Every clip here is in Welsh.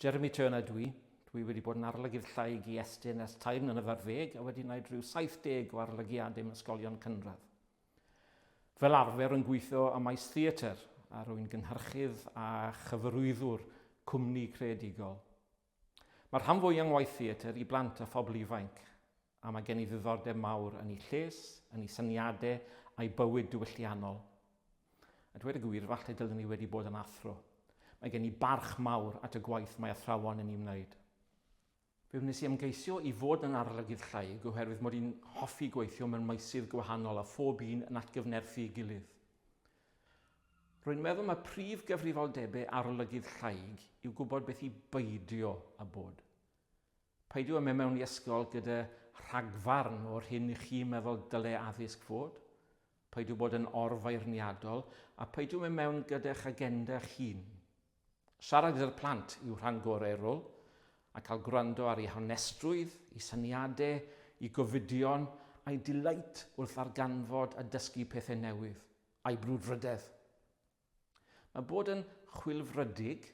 Jeremy Turner dwi. Dwi wedi bod yn arolygydd llaig i Estyn ers tair mlynedd ar ddeg a wedi gwneud rhyw 70 o arolygiadau mewn ysgolion cynradd. Fel arfer rwy'n gweithio ym maes theatr a rwy'n gynhyrchydd a chyfarwyddwr cwmni creadigol. Mae'r rhan fwyaf yng ngwaith theatr i blant a phobl ifainc, a mae gen i ddiddordeb mawr yn eu lles, yn eu syniadau a'u bywyd diwylliannol. A dweud y gwir, falle dylwn i wedi bod yn athro. Mae gen i barch mawr at y gwaith mae athrawon yn ei wneud. Fe wnes i ymgeisio i fod yn arolygydd lleyg oherwydd mod i'n hoffi gweithio mewn meysydd gwahanol a phob un yn atgyfnerthu ei gilydd. Rwy'n meddwl mae prif gyfrifoldebau arolygydd lleyg yw gwybod beth i beidio â bod. Peidio â mynd mewn i ysgol gyda rhagfarn o'r hyn i chi'n meddwl dyle addysg fod, peidio bod yn orfeirniadol, a peidio mynd mewn gyda'ch agenda'ch hun. Siarad gyda'r plant yw rhan gorau'r rôl, a cael gwrando ar eu honestrwydd, eu syniadau, eu gofidion, a'u delight wrth ddarganfod a dysgu pethau newydd, a'u brwdfrydedd. Mae bod yn chwilfrydig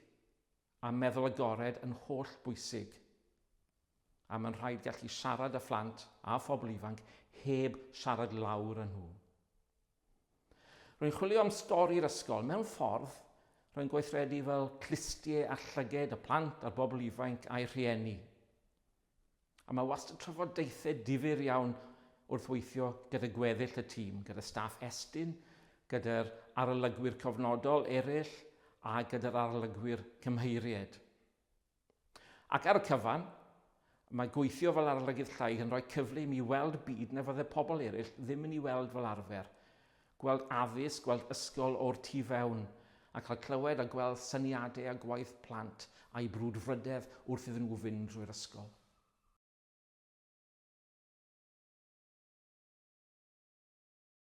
a meddwl agored yn holl bwysig, a mae'n rhaid gallu siarad â phlant a phobl ifanc heb siarad lawr â nhw. Rwy'n chwilio am stori'r ysgol. Mewn ffordd, rwy'n gweithredu fel clustiau a llyged y plant a'r bobl ifainc a'u rhieni. A mae wastad trafodaethau difyr iawn wrth weithio gyda gweddill y tîm, gyda staff Estyn, gyda'r arolygwyr cofnodol eraill a gyda'r arolygwyr cymheiriaid. Ac ar y cyfan, mae gweithio fel arolygydd llai yn rhoi cyfle i mi weld byd na fydde pobl eraill ddim yn ei weld fel arfer. Gweld addysg, gweld ysgol o'r tu fewn, a cael clywed a gweld syniadau a gwaith plant a'u brwdfrydedd wrth iddyn nhw fynd drwy'r ysgol.